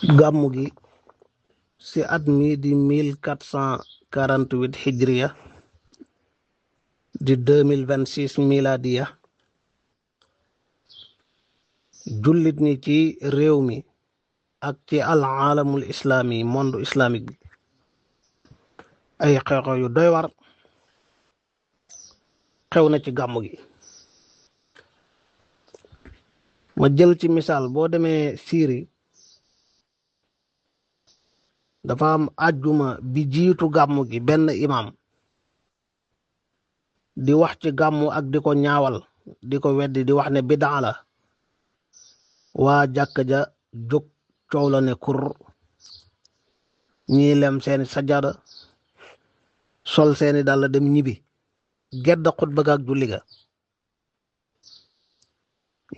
gàmmu gi ci at mi di 1448 hijriya di 2026 miladiya jullit ñi ci réew mi ak ci alaalamul islami monde islamique bi ay xew-xew yu doy war xew na ci gàmmu gi. ma jël ci misaal boo demee Syrie dafa am àjjuma bi jiitu gàmmu gi benn imam di wax ci gàmmu ak di ko ñaawal di ko weddi di wax ne bidaa la waa jàkka ja jóg coow la ne kur ñii lem seeni sajada sol seeni dàll dem ñibi gedd xutba ga ak julli ga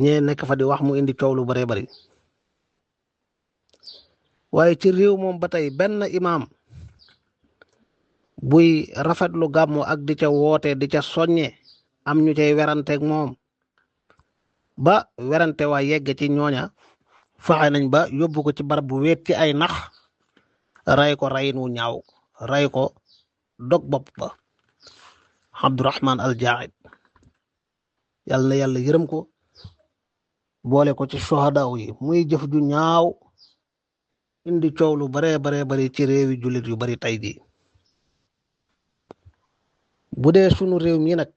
ñee nekk fa di wax mu indi coow lu bare bari waaye ci réew moom ba tey benn imaam buy rafetlu gàmmu ak di ca woote di ca soññe am ñu cay weranteeg moom ba werante waa yegg ci ñooña faxe nañ ba yóbbu ko ci barab bu wéet ci ay nax ray ko rayin wu ñaaw ray ko dog bopp ba Abdurahman al Jaahid yàlla na yàlla yërëm ko boole ko ci sohadaaw yi muy jëf ju ñaaw indi coow lu bare bari ci réewi jullit yu bari tey jii bu dee sunu réew mi nag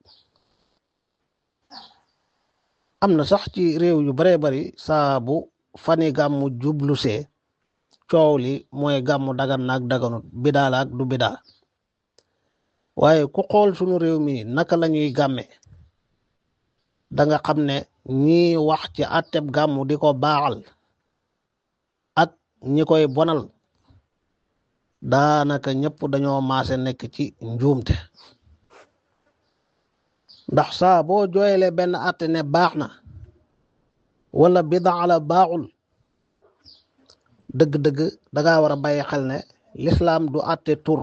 am na sax ci réew yu bare bari saa bu fani gàmmu jublu see coow li mooy gàmmu dagan naag daganut bidaa la ak du bidaa waaye ku xool sunu réew mi naka la ñuy gàmme da nga xam ne ñi wax ci àtteb gàmmu di ko baaxal ak ñi koy bonal daanaka ñëpp dañoo maase nekk ci njuumte ndax saa boo jooylee benn àtte ne baax na wala bidaa la baaxul dëgg-dëgg dangaa war a bàyyi xel ne lislaam du àtte tur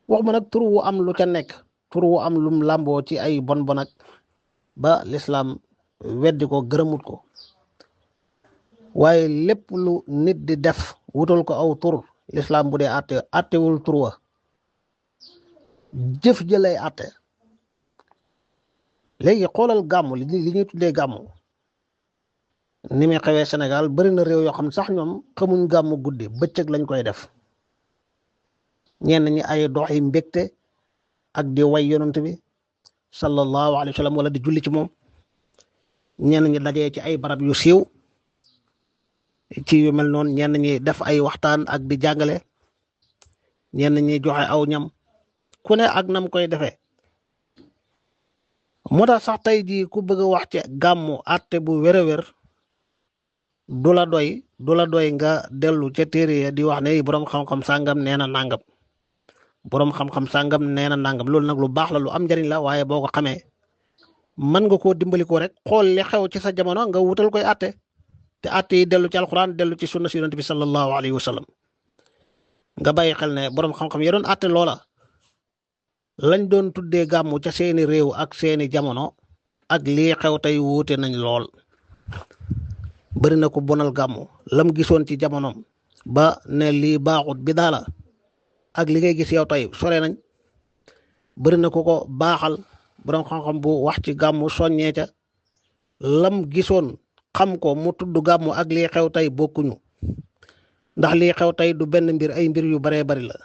waxuma nag tur wu am lu ca nekk tur wu am lum làmboo ci ay bon ak ba lislaam weddi ko gërëmut ko waaye lépp lu nit di def wutal ko aw tur lislaam bu dee àttewul tur wa jëf jëlay àtte léegi xoolal gàmmu li ñuy tuddee gàmmu ni muy xewee Sénégal bari na réew yoo xam sax ñoom xamuñ gàmmu guddi bëccëg lañ koy def ñenn ñi ay dox yi mbégte ak di way yonent bi sallallahu alayhi wa sallam wala di julli ci moom ñenn ñi dajee ci ay barab yu siiw ci yu mel noonu ñenn ñi def ay waxtaan ak di jàngale ñenn ñi joxe aw ñam ku ne ak nam koy defee moo tax sax tey jii ku bëgg a wax ci gàmmu àtte bu wér-wér du la doy nga dellu ca téere ya di wax ne boroom xam-xam sàngam nee na nangam boroom xam-xam sàngam nee na nangam loolu nag lu baax la lu am njariñ la waaye boo ko xamee mën nga koo dimbali ko rek xool li xew ci sa jamono nga wutal koy àtte te àtte yi dellu ci alquran dellu ci sunna si yonent bi sallallahu alayhi wa sallam nga bàyyi xel ne boroom xam-xam ya doon àtte loola lañ doon tuddee gàmmu ca seeni réew ak seeni jamono ak lii xew tey wuute nañ lool bari na ko bonal gàmmu lam gisoon ci jamonoom ba ne lii baaxut bi daala ak li ngay gis yow tey sore nañ bari na ko baaxal borom xam-xam bu wax ci gàmmu soññee ca lam gisoon xam ko mu tudd gàmmu ak lii xew tey bokkuñu ndax lii xew tey du benn mbir ay mbir yu baree bari la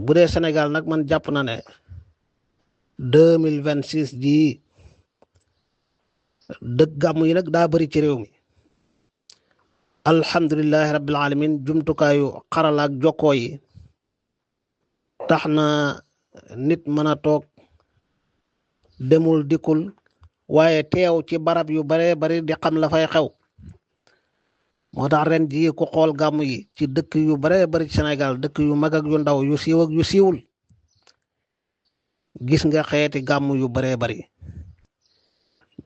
bu dee Sénégal nag man jàpp na ne 2026 jii dëkk gàmmu yi nag daa bari ci réew mi alhamdulillahi rabbil alamin jumtukaayu xarala ak jokkoo yi tax na nit mën a toog demul dikkul waaye teew ci barab yu bare bari di xam la fay xew moo tax ren jii ku xool gàmmu yi ci dëkk yu bare bari ci Sénégal dëkk yu mag ak yu ndaw yu siiw ak yu siiwul gis nga xeeti gàmmu yu bare bari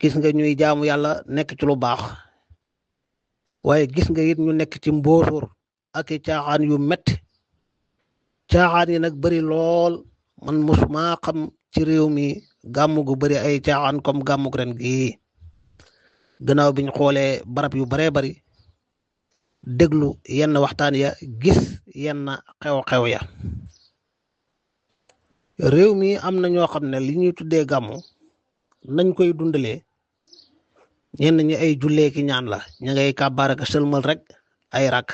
gis nga ñuy jaamu yàlla nekk ci lu baax waaye gis nga it ñu nekk ci mbóosóor ak i caaxaan yu metti caaxaan yi nag bari lool man mosuma xam ci réew mi gàmmu gu bari ay caaxaan comme gàmmu ren gii gannaaw biñ xoolee barab yu baree bari déglu yenn waxtaan ya gis yenn xew-xew ya. réew mi am na ñoo xam ne li ñuy tuddee gàmmu nañ koy dundalee ñenn ñi ay jullee ki ñaan la ña ngay kàbbaar ak sëlmal rek ay rakk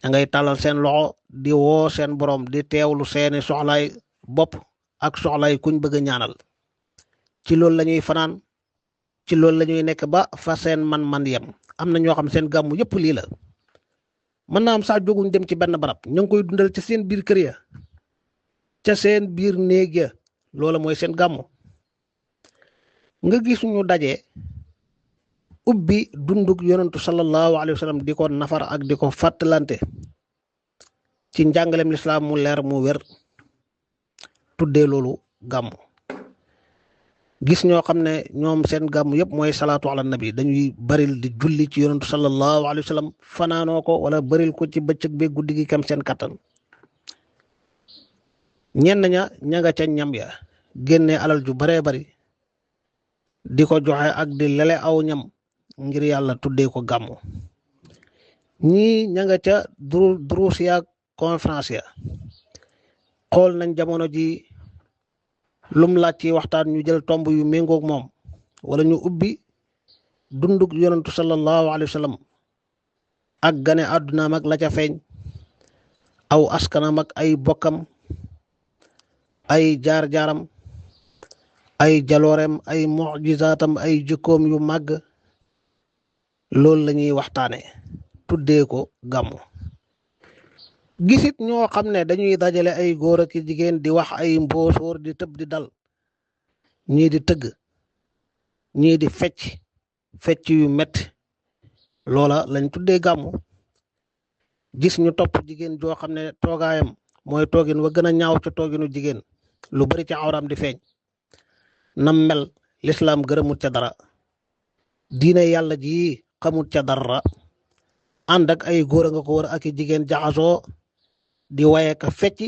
ña ngay tàllal seen loxo di woo seen borom di teewlu seeni soxlaay bopp ak soxlaay kuñ bëgg a ñaanal ci loolu la ñuy fanaan ci loolu la ñuy nekk ba fa seen man-man yem. am na ñoo xam seen gàmmu yëpp lii la mën naa am sax jóguñ dem ci benn barab ñu ngi koy dundal ci seen biir kër ya ca seen biir néeg ya loola mooy seen gàmmu. nga gis ñu daje ubbi dunduk yonentu sallallahu alayhi wa sallam di ko nafar ak di ko fàttalante ci njàngalem lislaam mu leer mu wér tuddee loolu gàmmu. gis ñoo xam ne ñoom seen gàmmu yëpp mooy salaatu ala nabi dañuy baril di julli ci yonentu sallallahu alayhi wa sallam fanaanoo ko wala baril ko ci bëccëg bi guddi gi kam seen kattan. ñenn ña nga ca ñam ya génne alal ju baree bari di ko joxe ak di lele aw ñam ngir yàlla tuddee ko gàmmu. ñii ña nga ca duruus ya conférence ya xool nañ jamono ji lum laaj ci waxtaan ñu jël tomb yu méngoog moom wala ñu ubbi dunduk yonentu sallallahu alayhi wa sallam ak gane àddunaam ak la ca feeñ aw askanam ak ay bokkam ay jaar-jaaram ay jalooreem ay mujizaatam ay jikkoom yu màgg loolu la ñuy waxtaane tuddee ko gàmmu. gisit ñoo xam ne dañuy dajale ay góor ak jigéen di wax ay mbóosóor di tëb di dal ñii di tëgg ñii di fecc yu metti loola lañ tuddee gàmmu. gis ñu topp jigéen joo xam ne toogaayam mooy toogin wa gën a ñaaw ca tooginu jigéen lu bari ci awraam di feeñ nam mel lislaam gërëmut ca dara diine yàlla ji xamut ca dara ànd ak ay góor a nga ko war ak i jigéen jaxasoo di waye ka fecc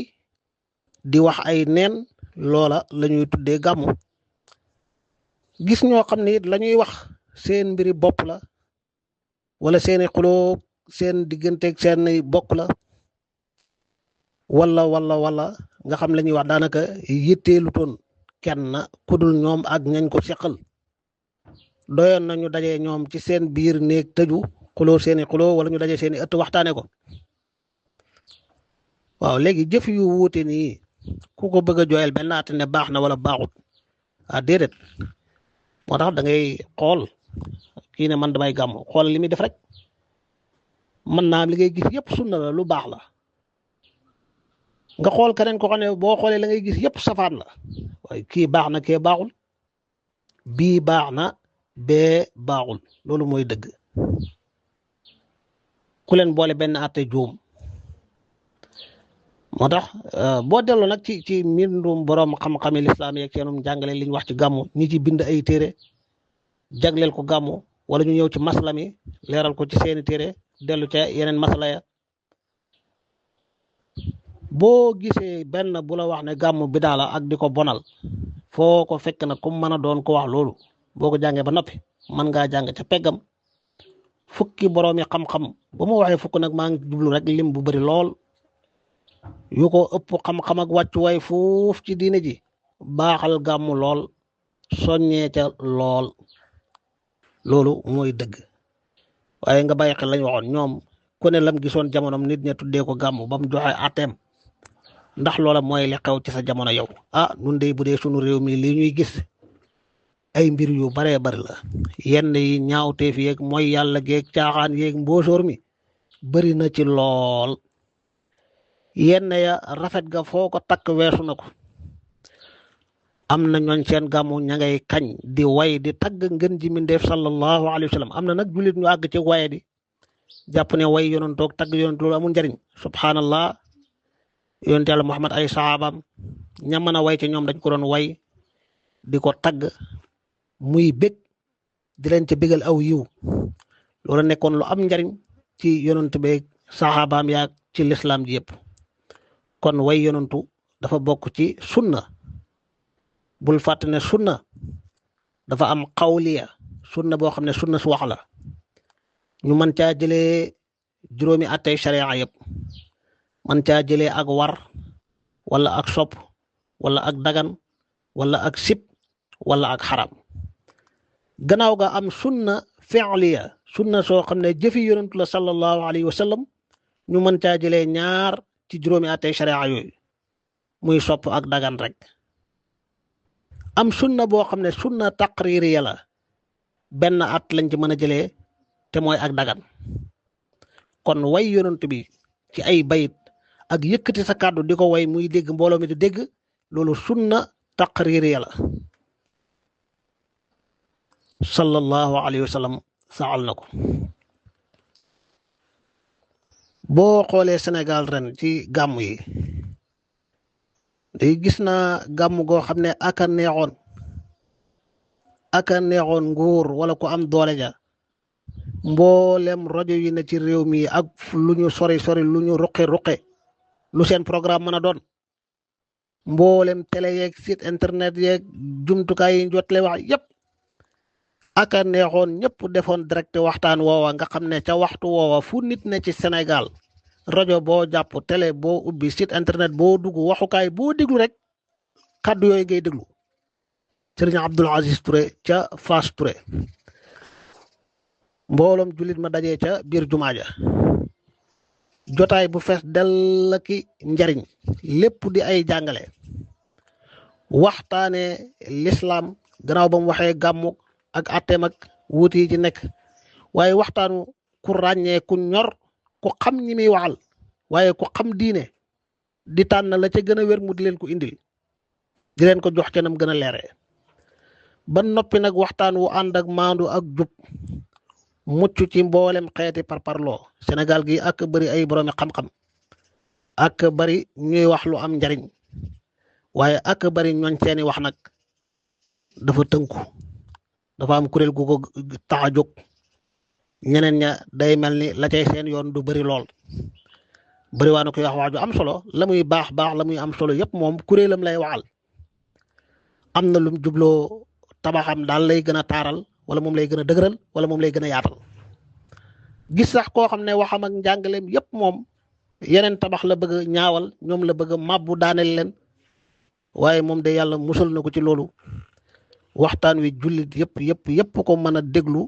di wax ay neen loola la ñuy tuddee gàmmu. gis ñoo xam ne it la ñuy wax seen mbiri bopp la wala seeni xuloo seen digganteeg seen bokk la wala nga xam la ñuy wax daanaka yitteelu toon kenn ku dul ñoom ak ñañ ko seqal doyoon nañu daje ñoom ci seen biir néeg tëju xuloo seeni xuloo wala ñu daje seeni ëtt waxtaane ko. waaw léegi jëf yu wuute nii ku ko bëgg a jooyal benn at ne baax na wala baaxut déedéet moo tax da ngay xool kii ne man damay gàmm xool li muy def rek mën naa li ngay gis yëpp sunna la lu baax la nga xool keneen ko xam ne boo xoolee la ngay gis yëpp safaan la waaye kii baax na kee baaxul bii baax na bee baaxul loolu mooy dëgg ku leen boole benn àtte juum. moo tax boo delloo nag ci mbindum borom xam-xami lislaam yeeg seenum jàngale li ñu wax ci gàmmu ñi ci bind ay téere jagleel ko gàmmu wala ñu ñëw ci masla mi leeral ko ci seeni téere dellu ca yeneen masla ya boo gisee benn bu la wax ne gàmmu bidaa la ak di ko bonal foo ko fekk na comme mën a doon ko wax loolu boo ko jàngee ba noppi mën ngaa jàng ca peggam fukki boroomi xam-xam ba mu waxee fukk nag maa ngi jublu rek lim bu bari lool yu ko ëpp xam-xam ak wàccuwaay foofu ci diine ji baaxal gàmmu lool soññee ca lool loolu mooy dëgg. waaye nga bàyyi xel lañ waxoon ñoom ku ne lam gisoon jamonoom nit ña tuddee ko gàmmu ba mu joxe ateem ndax loola mooy li xew ci sa jamono yow nun de bu dee sunu réew mi li ñuy gis ay mbir yu baree bari la yenn yi ñaawteef yeeg mooy yàlla geeg caaxaan yeeg mbóosóor mi bari na ci lool yenn ya rafet ga foo ko takk weesu na ko am na ñooñ seen gàmmu ña ngay kañ di way di tagg ngën ji mindeef sallallahu alayhi wa sallam am na nag jullit ñu àgg ci waye di jàpp ne way yonentoog tagg yonent loolu amul njariñ subhanallah yonent yàlla Muhammad ay saxaabaam ña mën a way ci ñoom dañ ko doon way di ko tagg muy bég di leen ca bégal aw yiw loolu nekkoon lu am njariñ ci yonent beeg saxaabaam yaag ci lislaam ji yëpp kon way yonentu dafa bokk ci sunna bul fàtte ne sunna dafa am xawliya sunna boo xam ne sunna su wax la ñu mën caa jëlee juróomi attey sharia yëpp man caa jëlee ak war wala ak sopp wala ak dagan wala ak sib wala ak xaram gannaaw ga am sunna fi'liya sunna soo xam ne jëfi yonentu la sallallahu alayhi wa sallam ñu mën caa jëlee ñaar ci juróomi attey sharia yooyu muy sopp ak dagan rek am sunna boo xam ne sunna taqririya la benn at lañ ci mën a jëlee te mooy ak dagan kon way yonent bi ci ay bayit ak yëkkati sa kàddu di ko way muy dégg mbooloo mi di dégg loolu sunna taqririya la sallallahu alayhi wa sallam saxal na ko boo xoolee Sénégal ren ci gàmm yi day gis naa gàmm goo xam ne aka neexoon nguur wala ku am doole ja mboolem rajo yi ne ci réew mi ak lu ñu sori lu ñu ruqe lu seen programme mën a doon mboolem télé yeeg site internet yeeg jumtukaay yi jotle wax yépp aka neexoon ñëpp defoon direct waxtaan woowa nga xam ne ca waxtu woowa fu nit ne ci Sénégal rajo boo jàpp télé boo ubbi site internet boo dugg waxukaay boo déglu rek kàddu yooyu ngay déglu Sëriñ Abdul Aziz Touré ca Fass Touré mbooloom jullit ma dajee ca biir jumaa ja jotaay bu fees dell ki njariñ lépp di ay jàngale waxtaane lislaam gannaaw ba mu waxee gàmmu ak atteem ak wuuti yi ci nekk waaye waxtaanu ku ràññee ku ñor ku xam ñi muy waxal waaye ku xam diine di tànn la ca gën a wér mu di leen ko indil di leen ko jox ca nam gën a leere ba noppi nag waxtaan wu ànd ak maandu ak jub mucc ci mboolem xeeti parparloo Sénégal gi ak bari ay boroomi xam-xam ak bari ñuy wax lu am njariñ waaye ak bari ñooñ seeni wax nag dafa tënku dafa am kuréel gu ko tax a jóg ñeneen ña day mel ni la cay seen yoon du bari lool bari waa na koy wax ju am solo la muy baax la muy am solo yépp moom kuréelam lay waxal am na lum jubloo tabaxam daal lay gën a taaral wala moom lay gën a dëgëral wala moom lay gën a yaatal gis sax koo xam ne waxam ak njàngaleem yépp moom yeneen tabax la bëgg ñaawal ñoom la bëgg màbbu daaneel leen waaye moom de yàlla musal na ko ci loolu waxtaan wi jullit yépp ko mën a déglu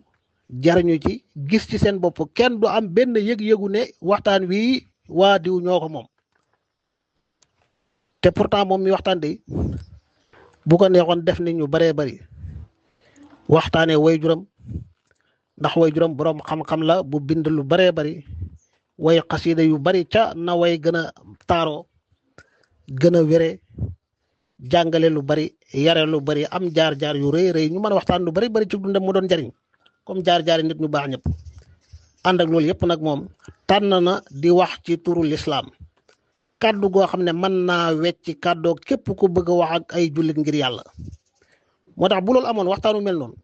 jariñu ci gis ci seen bopp kenn du am benn yëg-yëgu ne waxtaan wi waa diw ñoo ko moom te pourtant moom mi waxtaan de bu ko neexoon def ni ñu baree bari waxtaanee way juram ndax way juram boroom xam-xam la bu bind lu baree bari way xasida yu bari ca na way gën a taaroo gën a wére jàngale lu bari yare lu bari am jaar-jaar yu rëy ñu mën a waxtaan lu bari ci dundam mu doon jariñ comme jaar-jaari nit ñu baax ñëpp ànd ak loolu yëpp nag moom tànn na di wax ci turu lislaam kàddu goo xam ne mën naa wecc kàddoo képp ku bëgg a wax ak ay jullit ngir yàlla moo tax bu loolu amoon waxtaanu mel noonu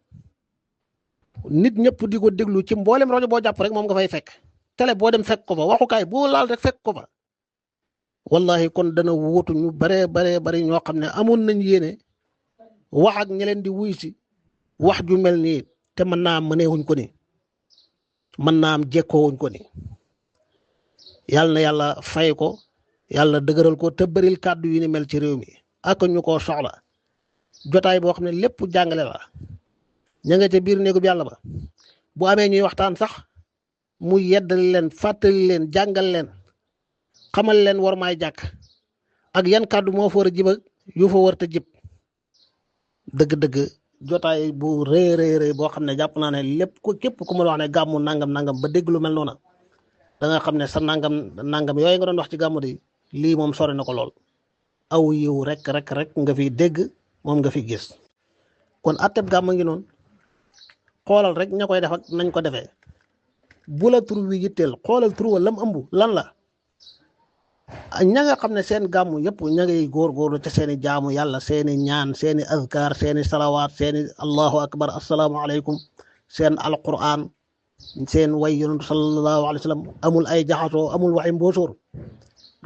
nit ñëpp di ko déglu ci mboolem rajo boo jàpp rek moom nga fay fekk télé boo dem fekk ko fa waxukaay boo laal rek fekk ko fa wallahi kon dana wuutu ñu bari ñoo xam ne amoon nañ yéene wax ak ñi leen di wuy si wax ju mel nii te mën naa am mëneewuñ ko ni mën naa am jekkoowuñ ko ni yàlla na yàlla fay ko yàlla dëgëral ko te bëril kàddu yu ni mel ci réew mi ak ñu ko soxla jotaay boo xam ne lépp jàngale la ña nga ca biir néegub yàlla ba bu amee ñuy waxtaan sax mu yeddal leen fàttali leen jàngal leen xamal leen war maay jàkk ak yan kàddu moo fa war a jib ak yu fa war a jib dëgg-dëgg jotaay bu rëy boo xam ne jàpp naa ne lépp ko képp ku ma wax ne gàmmu nangam ba dégg lu mel noona da nga xam ne sa nangam yooyu nga doon wax ci gàmmu di lii moom sori na ko lool aw yiw rek nga fi dégg moom nga fi gis kon atteb gàmmu ngi noonu xoolal rek ña koy def ak nañ ko defee bu la tur wi yitteel xoolal tur wa lam ëmb lan la ña nga xam ne seen gàmmu yëpp ña ngay góorgóorlu ca seeni jaamu yàlla seeni ñaan seeni azkar seeni salawaat seeni allahu akbar assalaamu aleykum seen alquran seen way yonentu sallallahu alayhi wa sallam amul ay jaxasoo amul waxi mboosóor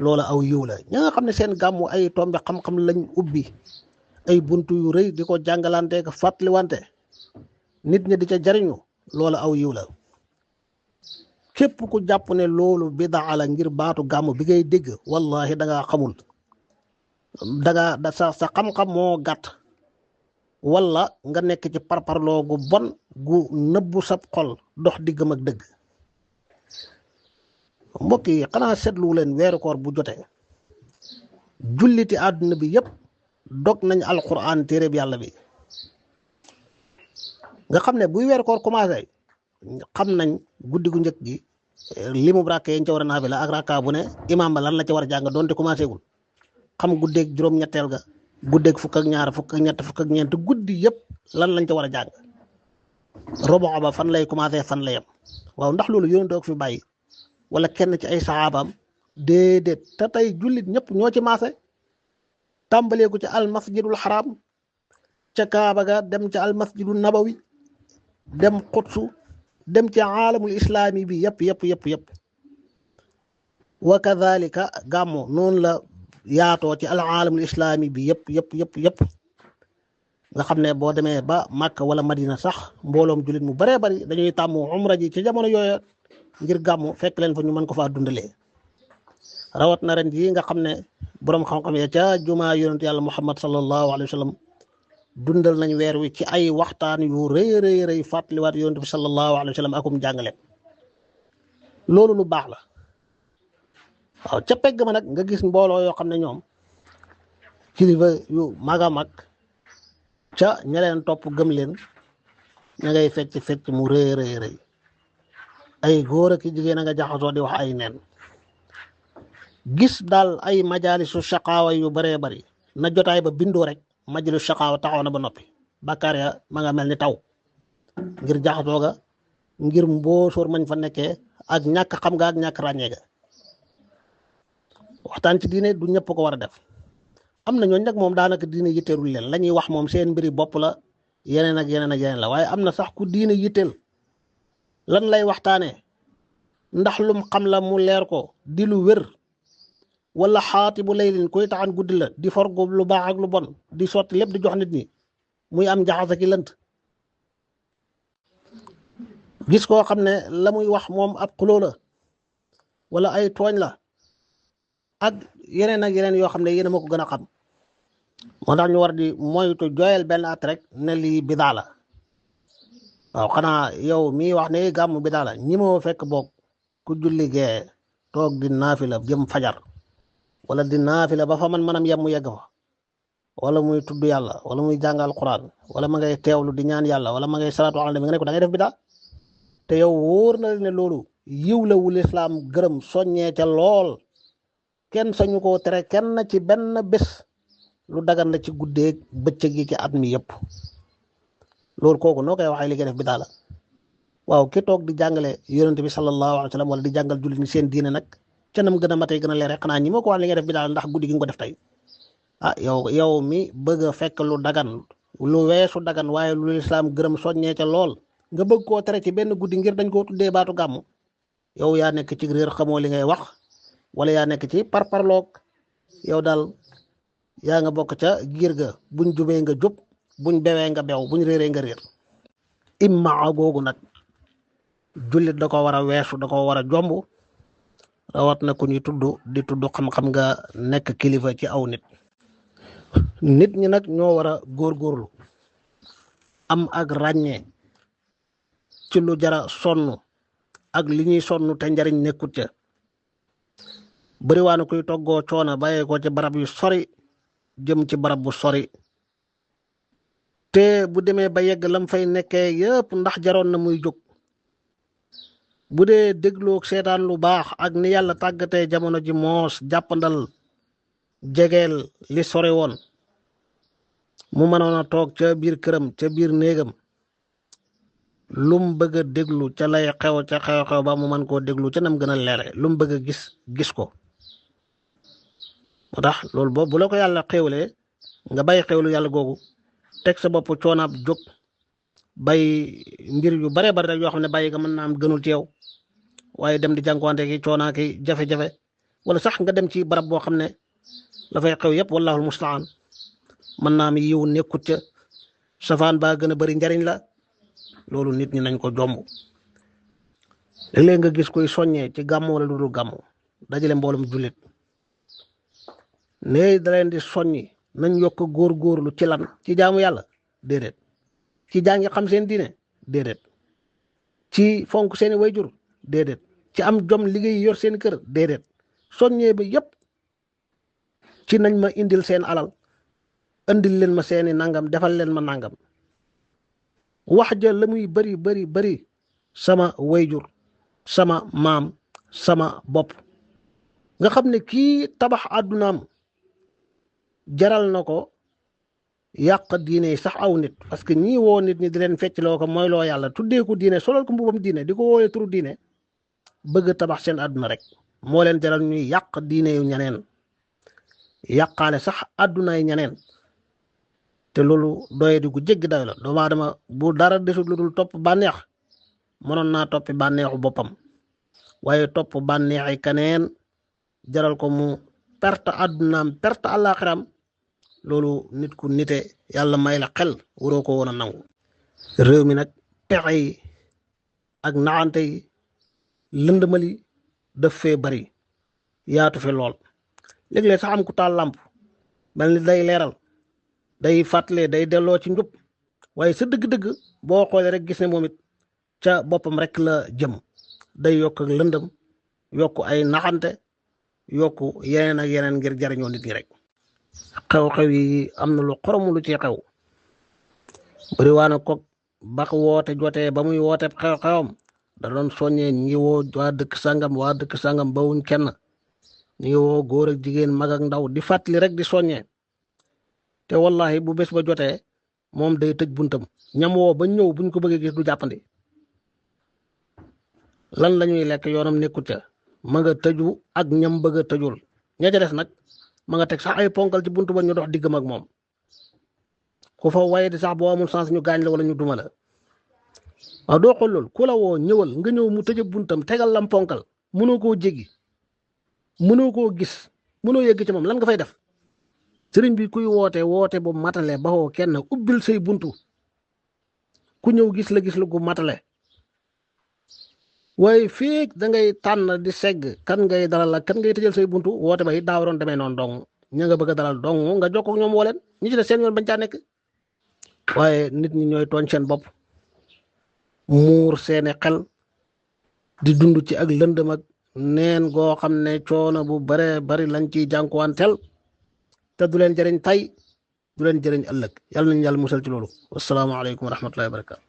loola aw yiw la ña nga xam ne seen gàmmu ay tombe xam-xam lañ ubbi ay buntu yu rëy di ko jàngalante ka fàttaliwante nit ñi di ca jariñu loola aw yiw la képp ku jàpp ne loolu bidaa la ngir baatu gàmm bi ngay dégg wallahi da ngaa xamul da sa xam-xam moo gàtt wala nga nekk ci parparloo gu bon gu nëbbu sab xol dox diggam ak dëgg. mbokk yi xanaa seetlu leen weeru koor bu jotee julliti àdduna bi yépp dog nañ alquran téere bi yàlla bi nga xam ne buy weeru koor commencé xam nañ guddi gu njëkk gi limu rakka yañ ca war a naafila ak rakka bu ne imaam ba lan la ca war a jàng doonte commencé gul xam guddeeg juróom-ñetteel ga guddeeg fukk ak ñaar fukk ak ñett fukk ak ñeent guddi yëpp lan lañ ca war a jàng robo ba fan lay commencé fan la yem waaw ndax loolu yonent doog fi bàyyi wala kenn ci ay saxaabaam déedéet te tey jullit ñëpp ñoo ci maase tàmbalee ko ci almasjidul xaram ca Kaaba ga dem ca almasjidul nabawi dem Qudsu dem ci aalamul islaami bi yëpp wa kadhalika gàmmo noonu la yaatoo ci al aalamul islaami bi yëpp nga xam ne boo demee ba Makka wala Madina sax mbooloom jullit mu baree bari dañuy tàmm umra ji ci jamono yooya ngir gàmmu fekk leen fa ñu mën ko faa dundalee rawat na ren yi nga xam ne boroom xam-xam ya ca jumaa yonent yàlla Muhammad sallallahu alayhi wa sallam dundal nañ weer wi ci ay waxtaan yu rëy fàttaliwaat yonent bi sallallahu alayhi wa sallam akum jàngale loolu lu baax la waaw ca pegg ma nag nga gis mbooloo yoo xam ne ñoom kilifa yu mag a mag ca ña leen topp gëm leen ña ngay fecc mu rëy ay góor ak jigéen a nga jaxasoo di wax ay neen gis daal ay majaalisu shaqaawa yu baree bari na jotaay ba bindoo rek majlisu shaqaawa taxaw na ba noppi bàkkaar ya ma nga mel ni taw ngir jaxasoo ga ngir mbóosóor mañ fa nekkee ak ñàkk xam nga ak ñàkk ràññee ga waxtaan ci diine du ñëpp ko war a def am na ñooñ nag moom daanaka diine yitteelul leen la ñuy wax moom seen mbiri bopp la yeneen ak yeneen la waaye am na sax ku diine yitteel lan lay waxtaanee ndax lum xam la mu leer ko di lu wér wala xaati bu laylin koy taxan guddi la di forgu lu baax ak lu bon di sotti lépp di jox nit ñi muy am jaxasa ki lënt gis koo xam ne la muy wax moom ab xuloo la wala ay tooñ la ak yeneen yoo xam ne yéen a ma ko gën a xam moo tax ñu war di moytu jooyal benn at rek ne lii bidaa la waaw xanaa yow mii wax ne gàmmu bidaa la ñi moo fekk boog ku julli gee toog di naafila jëm fajar wala di naafila ba fa manam yem mu yegg fa wala muy tudd yàlla wala muy jàngal Quraan wala ma ngay teewlu di ñaan yàlla wala ma ngay salaatu ala nabi nga ne ko da ngay def bidaa te yow wóor na ne loolu yiw la wu lislaam gërëm soññee ca lool kenn sañu koo tere kenn ci benn bés lu dagan la ci guddeeg bëccëg yi ci at mi yëpp loolu kooku noo koy waxee li ngay def bidaa la waaw ki toog di jàngale yonent bi sallallahu alayhi wa sallam wala di jàngal jullit ñi seen diine nag ca nam gën a matee gën a leer xanaa ñi moo ko wax li ngay def bidaa la ndax guddi gi nga ko def tey yow mi bëgg a fekk lu dagan lu weesu dagan waaye lu lislaam gërëm soññee ca lool nga bëgg koo tere ci benn guddi ngir dañ koo tuddee baatu gàmmu yow yaa nekk ci réer xamoo li ngay wax wala yaa nekk ci parparloog yow daal yaa nga bokk ca giir ga buñ jubee nga jub buñ bewee nga bew buñ réeree nga réer imma googu nag jullit da ko war a weesu da ko war a jomb rawat na ku ñuy di tudd xam-xam nga nekk kilifa ci aw nit ñi nag ñoo war a góorgóorlu am ak ràññee ci lu jara sonn ak li ñuy sonn te njariñ nekkut ca bariwaana kuy toggoo coona bàyyee ko ci barab yu sori jëm ci barab bu sori te bu demee ba yegg lam fay nekkee yëpp ndax jaroon na muy jóg bu dee dégloog seetaan lu baax ak ni yàlla tàggatee jamono ji moos jàppandal jegeel li sori woon mu mënoon a toog ca biir këram ca biir néegam lum bëgg a déglu ca lay xew ca xew-xew ba mu mën koo déglu ca nam gën a leere lum bëgg a gis ko moo tax loolu boobu bu la ko yàlla xewlee nga bàyyi xewlu yàlla googu teg sa bopp coonaab jóg bay mbir yu bare bari rek yoo xam ne bàyyi nga mën naa am gënul ci yow waaye dem di jànkuwante ki coonaa ki jafe-jafe wala sax nga dem ci barab boo xam ne la fay xew yëpp wallahul mustaan mën naa am yiw nekkut ca safaan baa gën a bari njariñ la loolu nit ñi nañ ko jomb léeg-léeg nga gis koy soññee ci gàmmu wala lu dul gàmmu dajale mboolum jullit ne da leen di soññi nañ yokk góorgóorlu ci lan ci jaamu yàlla déedéet ci jàngi xam seen diine déedéet ci fonk seeni wayjur déedéet ci am jom liggéey yor seen kër déedéet soññee bi yépp ci nañ ma indil seen alal indil leen ma seeni nangam defal leen ma nangam wax ja la muy bari sama wayjur sama maam sama bopp nga xam ne kii tabax àddunaam jaral na ko yàq diine yi sax aw nit parce que ñii woo nit ñi di leen fecc loo ko mooy loo yàlla tuddee ko diine solal ko mbubam diine di ko wooyee turu diine bëgg tabax seen àdduna rek moo leen jaral ñuy yàq diine yu ñeneen yàqaale sax àddunaay ñeneen te loolu doye di gu jéggi dayo la doomu aadama bu dara desut lu dul topp bànneex mënoon naa toppi bànneexu boppam waaye topp bànneexi keneen jaral ko mu perte àddunaam perte àllaaxiram loolu nit ku nite yàlla may la xel waroo ko woon a nangu réew mi nag pexe yi ak naxante yi lëndëmali daf fee bari yaatu fi lool léeg-léeg sax am ku taal làmp mel ni day leeral day fàttale day delloo ci njub waaye sa dëgg-dëgg boo xoolee rek gis ne moom it ca boppam rek la jëm day yokk ak lëndëm yokk ay naxante yokk yeneen ak yeneen ngir jariñoo nit ñi rek xew-xew yi am na lu xorom lu ci xew bari waa na ko bax woote jotee ba muy woote xew-xewam da doon soññee ñi ngi woo waa dëkk sangam bawuñ kenn ñi ngi woo góor ak jigéen mag ak ndaw di fàttali rek di soññee te wallahi bu bés ba jotee moom day tëj buntam ñam woo ba ñëw buñ ko bëggee gis du jàppandi lan lañuy lekk yoonam nekkut ca ma nga tëju ak ñam bëgg a tëjul ña ca des nag ma nga teg sax ay ponkal ci buntu ba ñu dox diggam ak moom ku fa waye di sax boo amul sens ñu gaañ la wala ñu duma la waaw doo xool loolu ku la woo ñëwal nga ñëw mu tëj buntam tegal lam ponkal mënoo koo jéggi mënoo koo gis mënoo yegg ci moom lan nga fay def sëriñ bi kuy woote bu matale baxoo kenn ubbil say buntu ku ñëw gis la gis lu gu matale waaye fii da ngay tànn di segg kan ngay dalal la kan ngay tëjal say buntu woote ba it daa waroon demee noonu dong ña nga bëgg a dalal dong nga jokkoo ak ñoom woo leen ñi ci des seen yoon bañ caa nekk waaye nit ñi ñooy tooñ seen bopp muur seeni xel di dund ci ak lëndëm ak neen goo xam ne coono bu bare bari lañ ciy jànkuwanteel te du leen jëriñ tey du leen jëriñ ëllëg yàlla nañu yàlla musal ci loolu wasalaamaaleykum wa rahmatullahi wa barakatu